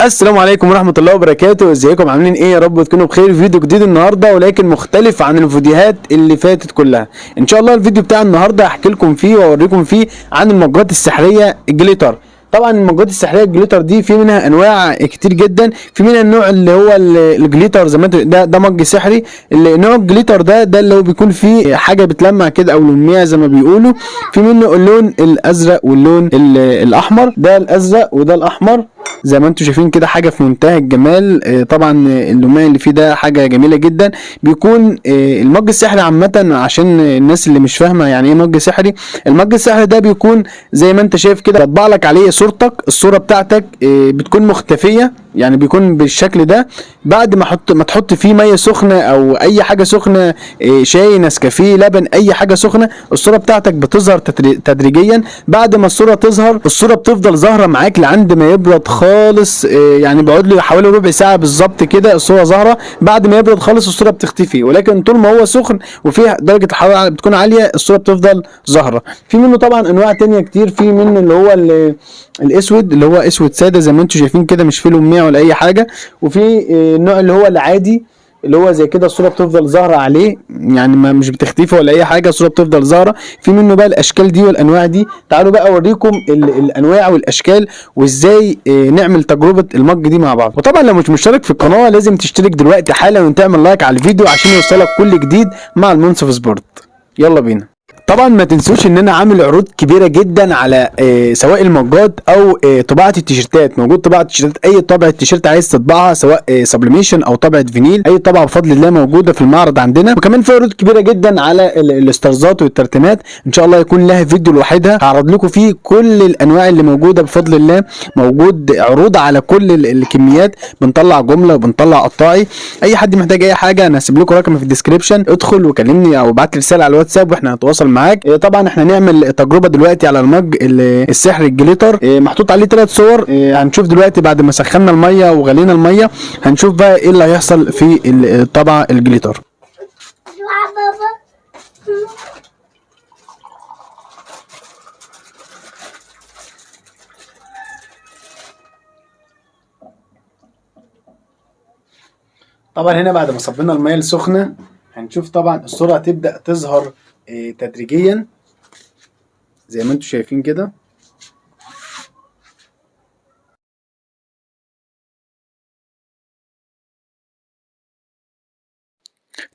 السلام عليكم ورحمة الله وبركاته. ازيكم عاملين ايه؟ يا رب تكونوا بخير. فيديو جديد النهارده ولكن مختلف عن الفيديوهات اللي فاتت كلها. ان شاء الله الفيديو بتاع النهارده هحكي لكم فيه واوريكم فيه عن المجات السحرية ال glitter. طبعا المجات السحريه ال glitter دي في منها انواع كتير جدا. في منها النوع اللي هو ال glitter زي ما انتوا ده mug سحري. اللي نوع ال glitter ده اللي هو بيكون فيه حاجة بتلمع كده او لميع زي ما بيقولوا. في منه اللون الازرق واللون الاحمر. ده الازرق وده الاحمر زي ما انتم شايفين كده، حاجة في منتهى الجمال. طبعا اللوميه اللي فيه ده حاجة جميلة جدا. بيكون ال mug السحري عامة، عشان الناس اللي مش فاهمه يعني ايه mug سحري، ال mug السحري ده بيكون زي ما انت شايف كده، بطبع لك عليه صورتك، الصورة بتاعتك بتكون مختفيه، يعني بيكون بالشكل ده. بعد ما تحط فيه مية سخنة او اي حاجة سخنة، شاي، نسكافيه، لبن، اي حاجة سخنة، الصورة بتاعتك بتظهر تدريجيا. بعد ما الصورة تظهر، الصورة بتفضل ظاهره معاك لعند ما يبرد خالص، يعني بيقعد له حوالي ربع ساعة بالظبط كده الصورة ظاهره. بعد ما يبرد خالص الصورة بتختفي، ولكن طول ما هو سخن وفيه درجه الحرارة بتكون عالية الصورة بتفضل ظاهره. في منه طبعا انواع تانية كتير. في منه اللي هو الاسود، اللي هو اسود ساده زي ما انتم شايفين كده، مش فيه لميع ولا اي حاجة. وفي النوع اللي هو العادي اللي هو زي كده، الصورة بتفضل ظاهره عليه، يعني ما مش بتختفي ولا اي حاجة، الصورة بتفضل ظاهره. في منه بقى الاشكال دي والانواع دي. تعالوا بقى اوريكم الانواع والاشكال وازاي نعمل تجربه ال mug دي مع بعض. وطبعا لو مش مشترك في القناة لازم تشترك دلوقتي حالا وتعمل like على الفيديو عشان يوصلك كل جديد مع المنصف سبورت. يلا بينا. طبعا ما تنسوش ان انا عامل عروض كبيرة جدا على سواء المجات او طباعه التيشيرتات. موجود طباعه التيشيرتات، اي طبعه تيشيرت عايز تطبعها سواء sublimation او طبعه فينيل، اي طبعه بفضل الله موجودة في المعرض عندنا. وكمان في عروض كبيرة جدا على الاسترزات والترتيمات، ان شاء الله يكون لها فيديو لوحدها هعرض لكم فيه كل الانواع اللي موجودة بفضل الله. موجود عروض على كل الكميات، بنطلع جملة وبنطلع قطاعي. اي حد محتاج اي حاجة انا هسيب لكم رقم في ال description، ادخل وكلمني او ابعت لي رسالة على الواتساب واحنا هنتواصل معاك. طبعا احنا هنعمل تجربه دلوقتي على ال mug السحري ال glitter، محطوط عليه 3 صور. هنشوف دلوقتي بعد ما سخنا المية وغلينا المية هنشوف بقى ايه اللي هيحصل في الطبعة ال glitter. طبعا هنا بعد ما صبينا المية السخنة هنشوف طبعا الصورة هتبدا تظهر تدريجيا زي ما انتم شايفين كده.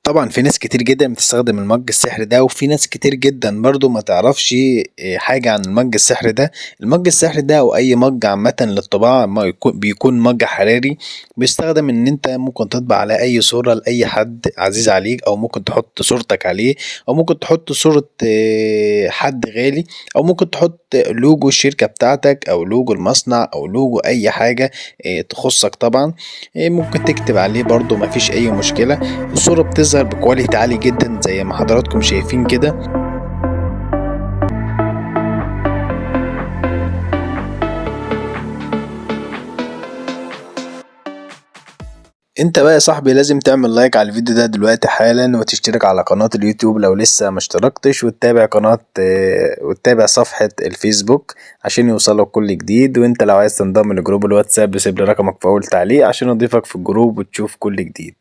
طبعا في ناس كتير جدا بتستخدم ال mug السحري ده، وفي ناس كتير جدا برضو ما تعرفش حاجة عن ال mug السحري ده. ال mug السحري ده او اي mug عامة للطباعة بيكون mug حراري، بيستخدم ان انت ممكن تطبع على اي صورة لأي حد عزيز عليك، او ممكن تحط صورتك عليه، او ممكن تحط صورة حد غالي، او ممكن تحط لوجو الشركة بتاعتك او لوجو المصنع او لوجو اي حاجة تخصك. طبعا ممكن تكتب عليه برضو، مفيش اي مشكلة. الصورة بتظهر ب quality عالي جدا زي ما حضراتكم شايفين كده. انت بقى يا صاحبي لازم تعمل like على الفيديو ده دلوقتي حالا، وتشترك على قناة اليوتيوب لو لسه ما اشتركتش، وتتابع قناة، وتتابع صفحة الفيسبوك عشان يوصلك كل جديد. وانت لو عايز تنضم ل group الواتساب سيب لي رقمك في اول تعليق عشان اضيفك في ال group وتشوف كل جديد.